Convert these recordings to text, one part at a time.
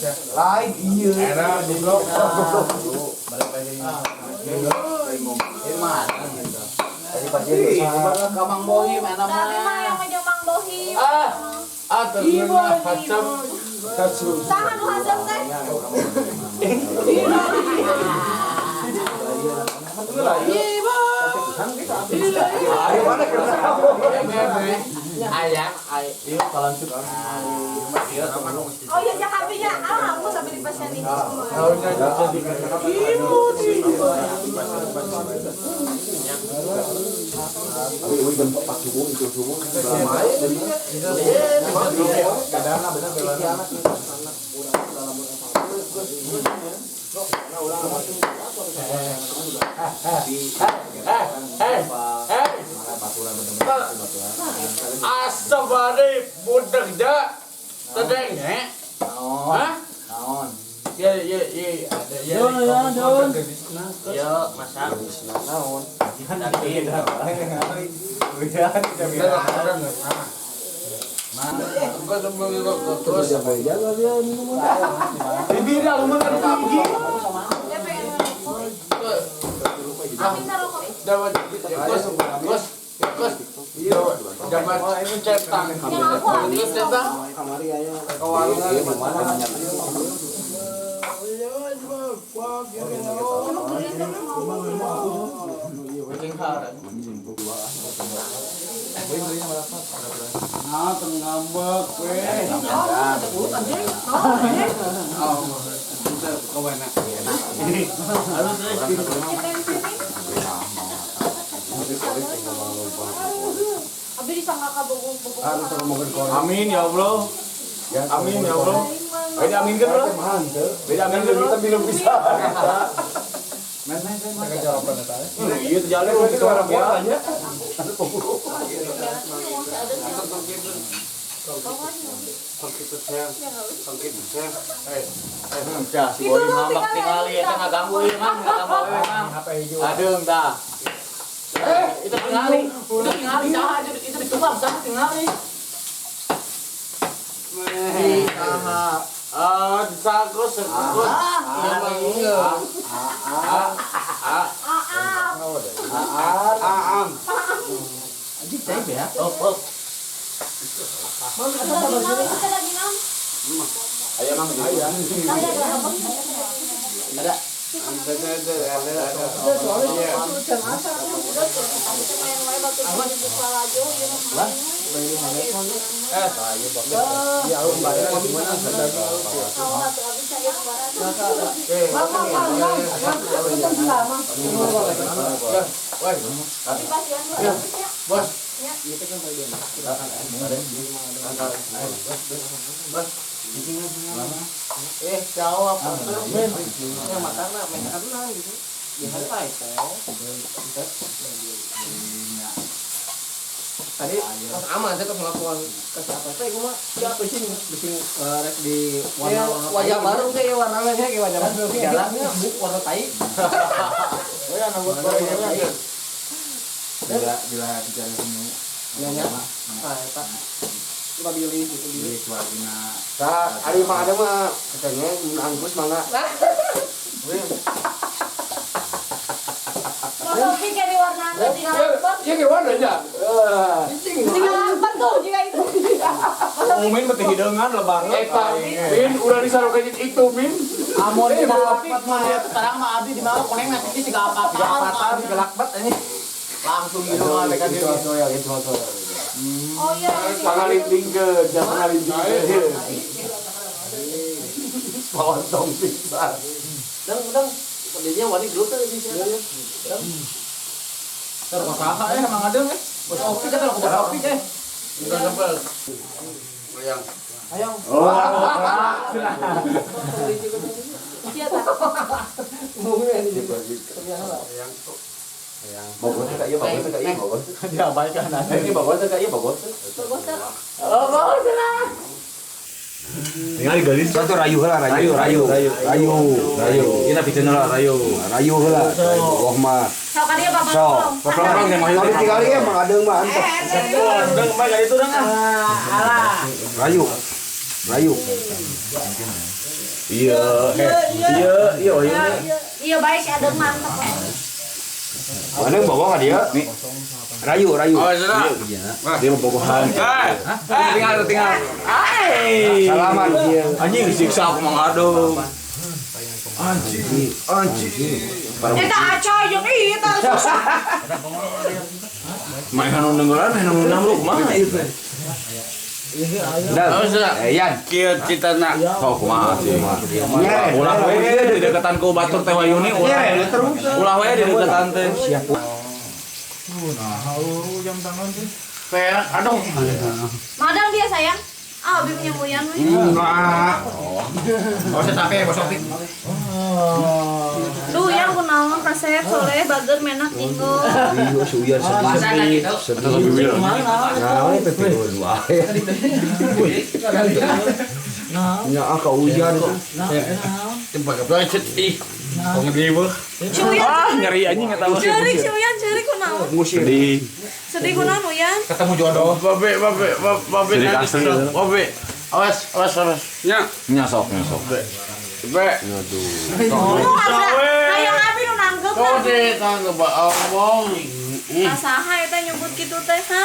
Lain iya. Enak goblok. Tadi pagi Ka Mang Bohim enak Tapi mah mah. yang meja Mang Bohim. Ah. Ah, terkena hasem. Saha nu hasem teh? Ayo mana kena. Ayang, ay. Oh iya Jakarta ah aku sampai di pasien ini. Tahunnya jadi Asabari budak ja tedeng he. Hah? Naon? Ya ya ya ada ya. Don, don. Yo, masak. Naon. Dia pengen ngerokok. Ah, minta rokok. Yang aku habis rokok. Emang gelis kan Nah, ngambek we. Abi disangka kabogong-bogong. Amin ya Allah. Amin ya Allah. Beda amin kan bro? Beda amin kan Kita belum bisa. Iya jalan itu orang ya. Si Boy ngambek tingali eta ngaganggu ieu Mang, ngaganggu we Mang. Adeung tah. Itu tingali, itu tingali saha itu ditumbang saha tingali. Ah, sakus sakus. Iya, Ah, ah. Aam. Anjing teh ya. Oh, oh. Lagi lagi nam. Aya Mang. Aya. Ada. Ada ada ada ada. Iya. Bos. Jauh apa tuh? Yang makan lah, makan lah gitu. Ya santai teh. Tadi pas aman saya terus melakukan ke siapa teh gua mah ya pusing pusing rek di warna Wajah baru kayak warna lainnya kayak wajah baru jalannya bu warna tai. Oh ya, nambah tai. Bila bila bicara sini. Ya ya. Ah eta. Coba pilih gitu pilih. Keluarga. Tah, ari mah ada mah katanya angkus mangga. Sofi kayak warna tinggal apa? Iya gimana ya? Tinggal apa tuh jika itu? Min mati hidangan lebaran. Eta, Min udah disarukan itu, Min. Amon di lakbat mah sekarang mah abdi di mana koneng nasi ini tiga apatan. Tiga lakbat ini. Langsung gitu mah mereka dia. Oh iya. Pangalintingkeun, jangan pangalintingkeun. Potong pisan. Dang dang. Pedenya wani gelut teh di sini. Terus usaha emang ada eh. Bos Opi kan kalau bos Opi eh. Enggak sempel. Ayang. Ayang. Oh. Iya tak. Ayang. Bogor teh iya Bogor teh iya Bogor. Diabaikan aja. Ini Bogor teh iya Bogor. Bogor teh. Oh, Bogor lah. Tinggal garis Satu rayu heula rayu rayu rayu rayu. Ini tapi lah rayu. Rayu heula. Oh mah. Sok ka dia bapak. Sok. Tapi tinggal ieu mah adeung mah antep. Deng mah itu deng ah. Alah. Rayu. Rayu. Iya, iya, iya, iya. Iya baik si Adeng mantap. Mana yang bawa ka dia? Rayu, rayu. Oh, sudah. Dia mau bobohan. Tinggal, tinggal. Salaman dia. Anjing disiksa aku Mang Adeng. Anjing, anjing. Eta acoy jeung ieu tah susah. Main anu nenggelan, main anu nang lu kumaha ieu teh? Dah. Yan. Kieu citana. Oh, kumaha sih? Ulah we dideketan ku batur teh Wayuni ulah. Ulah we dideketan teh. Siap. Nah, jam tangan teh. Perak aduh. Madang dia sayang. Ah, abi punya muyan. Nah. Oh, saya capek, Bos Opik. Duh, yang kunaon kasep soleh bager menak tinggal. Iya, si Uyan sedih. Sedih. Nah, ini pepe wae. Nya ka Uyan. Tempat kepencet ih. Kok ngeri beuh. Ah, nyeri anjing enggak tahu. Ceurik si Uyan, ceurik kunaon. Sedih. Sedih kunaon Uyan? Ketemu jodoh. Babe, babe, babe. Babe. Awas, awas, awas. Nya, nya sok, nya sok. Be. Aduh. Hayang abi nu nanggep. Kau deh tanggep omong. Saha eta nyebut kitu teh, ha?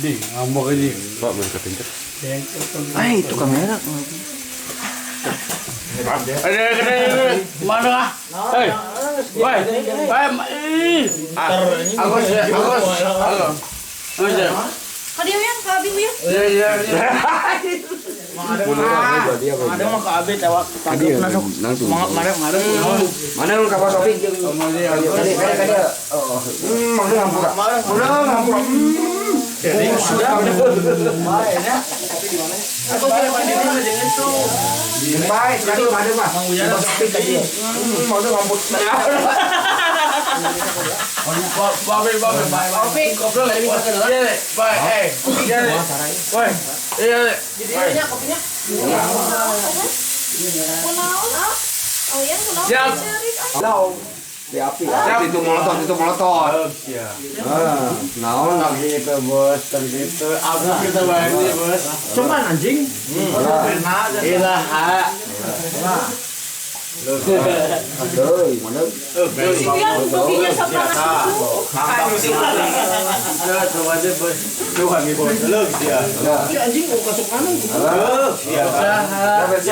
Di, ngambek aja. Pak, boleh kepencet. Ah, itu kamera. Ada, mana ah? Hei, woi, woi, aku, aku, aku, Ka dieu yang ka abi Uyan. Iya, iya, iya. Ada mah ka abi tewak tangkep masuk. Mana mana mana lu ka Bos Opik? Kade kade kade. Mana ngampura. Mana ngampura. Baik, tadi ada mah. Bos Opik tadi. Mau ngampur. Babe, babe, babe. Ngobrol lagi bisa ke dalam. Baik, eh. Woi. Iya. Jadi kopinya. Kunaon ah? Oh iya, kunaon ceurik ah. Di api. Itu molotot, itu molotot. Iya. Ah, naon gitu, Bos. Gitu. Aku kita bayangin, Bos. Cuman anjing. Ilah. Aduh, mana? Si Uyan kopinya sok panas susu. Coba aja, Bos. Tuhan ibu. Leuk sia. Iya anjing kok kasuk anu. Leuk sia.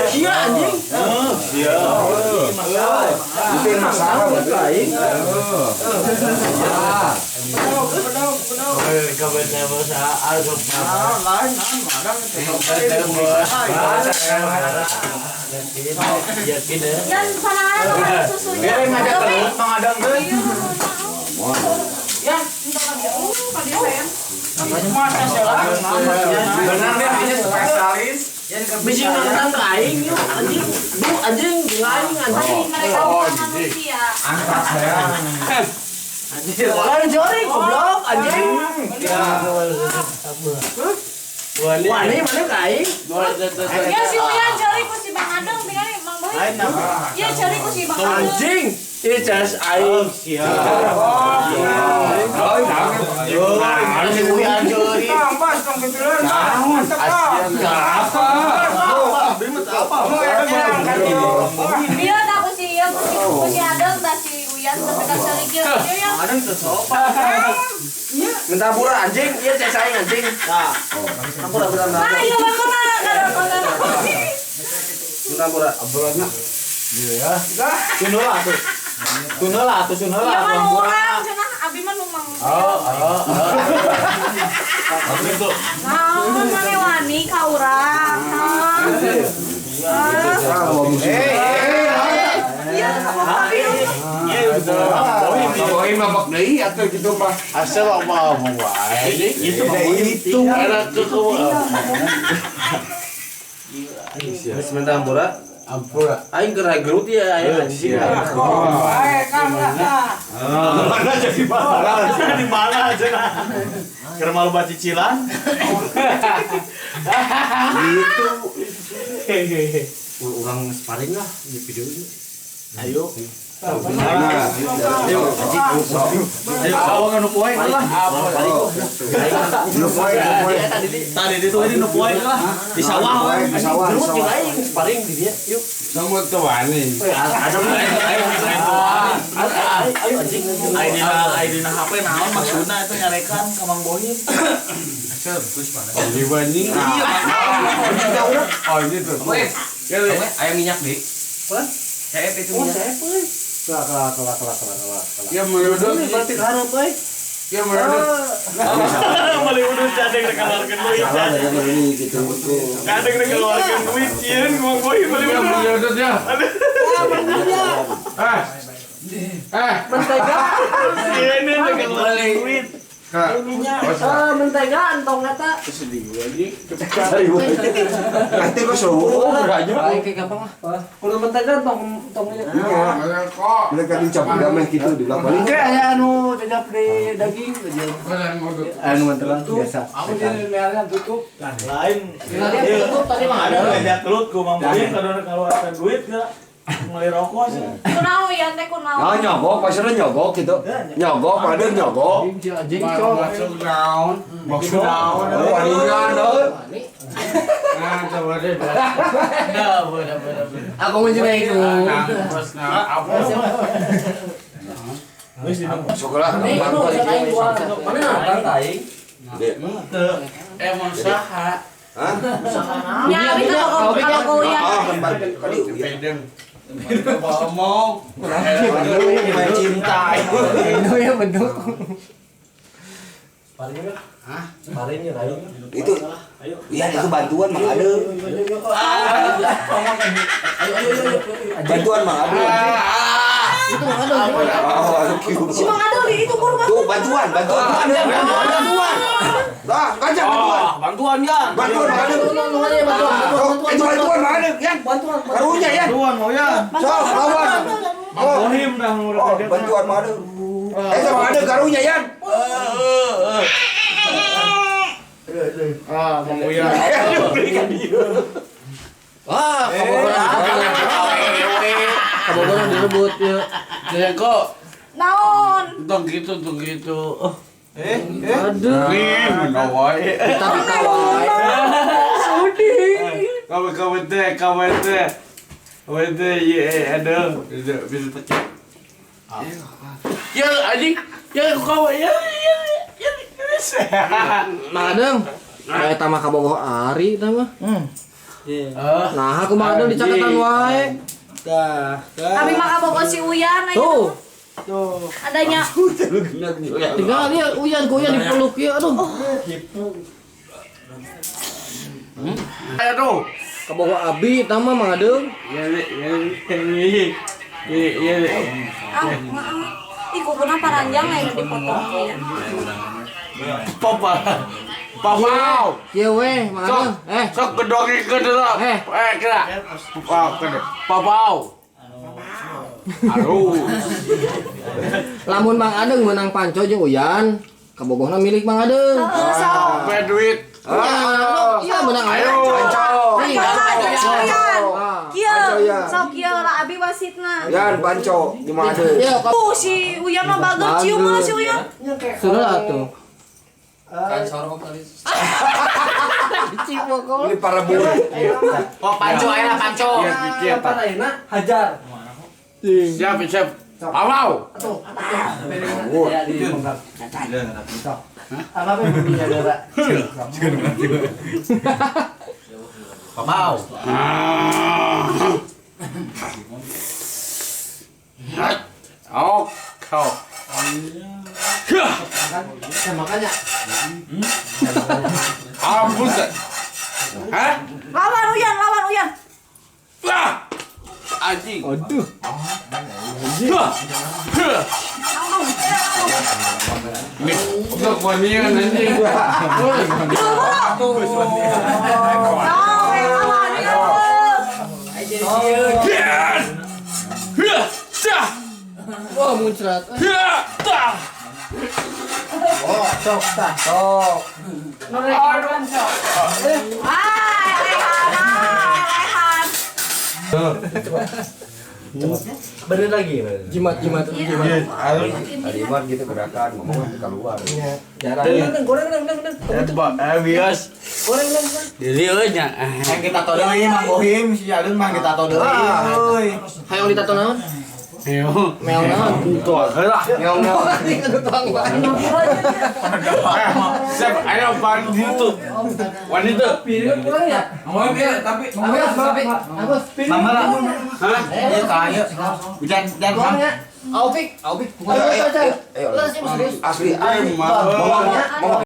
Sia anjing. Leuk sia. Itu masalah berarti aing. Dan panangan makan susunya. Biar ngajak terus Mang Adang teh. Ya, entar ka dia. Ka dia sayang. Benar deh, ini spesialis. Bisi nonton ka aing yuk anjing. Bu anjing jeung aing anjing. Mereka bukan manusia. Angkat sayang. Anjing. Lain jori goblok anjing. Wani mana ka aing? Ya si Uyan cari ku si Bang Adeng tinggal Bang Boy. Ya cari ku si Bang Adeng. Anjing. Ieu cas aing. Ada si Uyan jori. Dia tak ku si ieu ku si Adeng tak si Uyan tapi ka cari kieu. Ieu Adeng teu sopan. Minta pura anjing, ieu cas aing anjing. Nah. Ampura pura. Ah, iya bangun lah. Minta pura. Ampuranya. Iya ya. Sunheula atuh. Sunheula atuh sunheula Iya atuh mah ampura. urang cenah abi mah nu mang. Oh, oh, oh. Itu. Naon mane wani ka urang. Iya, sama abi. Bohim mabok deui atuh kitu mah. Asal apa wae. Itu itu. Era keueuh. Geus minta ampura. Ampura. Aing keur gelut ya aing anjing. Mana jadi malah. Di mana aja nah. Keur malu baca cicilan. Gitu. Urang sparring lah di video ini. Ayo. Ayo, nu poe lah. Nu poe, tadi itu ini nu poe lah. Di sawah we. Di sawah. Paling di dia. Yuk. Nomor tuane. Ayo anjing. Ai dina HP naon maksudna itu nyarekan ka Mang Bohim. Di anjing. Oh, gitu. Ayam minyak di. Saya itu minyak. Kelak. Ya mereudut. Berarti harap euy. Ya mereudut. Beli udus cadeng rek keluarkeun duit. Gitu. Cadeng rek keluarkeun duit sieun Mang Bohim beli Ya udus. mereudut ya. Mentega. Sieun rek keluarkeun duit. Mentega entong eta. Nanti kok suruh aja. Aing kayak gampang lah. Kudu mentega entong entongnya. Iya. Mereka dicampur damai gitu di belakang. Paling kayak aya anu cecap di daging aja. Anu mentega biasa. Aku di merahnya tutup. Lain. Tutup tadi mah ada. Ngajak gelut ku Mang Bohim kadon keluarkan duit geura. Meuli rokok sih. Kunaon ya teh kunaon. Nah, nyogok, pasirnya nyogok gitu. Nyogok, pada nyogok. Anjing cok. Maksud naon? Maksud naon? Waringan, euy. Nah, coba deh. Aku mau coba itu. Apa? Sok lah. Mana aing? Emang saha? Hah? Ya, abi teh kalau kalau Uyan. Pedeng. Ngomong. Cinta. Itu ya bentuk. Hah? Itu. Iya, itu bantuan Mang Ade. Bantuan Mang Ade. Itu Mang Ade. Si Mang Ade di itu kurban. Tuh, bantuan, bantuan. Bantuan. Dah, kajak bantuan. Bantuan ya. Bantuan Mang Ade. Itu bantuan Mang Ade, ya. Bantuan. Karunya ya. Bantuan mau ya. Sok, lawan. Mang Bohim dah Oh, bantuan Mang Ade. Eh, Mang Ade karunya, Yan. Ah, Mang Uya. Wah, kabogoran direbut ya. Jadi kok Naon? tong gitu, tong gitu. Aduh. Nih, menawai. Kita bisa wae. Sudih. KWT, KWT. KWT, ye, ada. Bisa tekan. Ya, anjing. Ya, kau ya, ya, ya. Mang Adeng. Kayak tamah kabogoh Ari tah mah. Nah, aku Mang Adeng dicakatan wae. Tah, Abi mah kabogoh si Uyan aja. Tuh. Adanya. Tinggal dia Uyan, ku Uyan dipeluk ya, aduh. Ayo tuh. Kabogoh Abi tah mah Mang Adeng. Ya, ya, ya, ya. Ah, maaf. Ih, kukuna paranjang ya dipotong ya. Papa. Papa. Kieu we, Mang Adeng. Sok gedongi kedera. Kira. Papau. Aduh. Lamun Mang Adeng menang panco jeung Uyan, kabogohna milik Mang Adeng. Heeh, sok. Pe duit. Iya, menang Ayo. Panco. Panco si Uyan. Kieu, sok kieu lah abi wasitna. Yan, panco. Gimana Ade? Iya, Si Uyan mah bager cium lah si Uyan. Sudah atuh. Kan sorok tadi. Ini para buruh. Oh, panco aja lah panco. Iya, Apa hajar. Siap, siap. Awau. Apa punya gara? Papau. Oh, kau. Makanya. Ampun. Hah? Lawan Uyan, lawan Uyan. Wah. Anjing. Aduh. Nih, untuk wanian anjing. Wah, muncrat. Oh, sok tah, sok. Hai, Rehan, hai, Rehan. Bener lagi. Jimat jimat jimat. Tadi mah gitu gerakan ngomong keluar. Jarang. Goreng goreng goreng. Bias. Goreng goreng. Diri euy nya. Yang kita tato deui Mang Bohim, si Alun mang ditato deui. Euy. Hayang ditato naon? Ayo. Meong naon? Tuh, heula. Meong naon? Tuang bae. Siap, ayo ban di itu. Wanita. Kurang ya? Ngomongin dia tapi Agus, Agus. Mama lah. Hah? Iya, tanya. Jangan jangan Kurang ya? Aupik, Aupik. Ayo, ayo, ayo. Serius. Asli, asli. Mau. Mau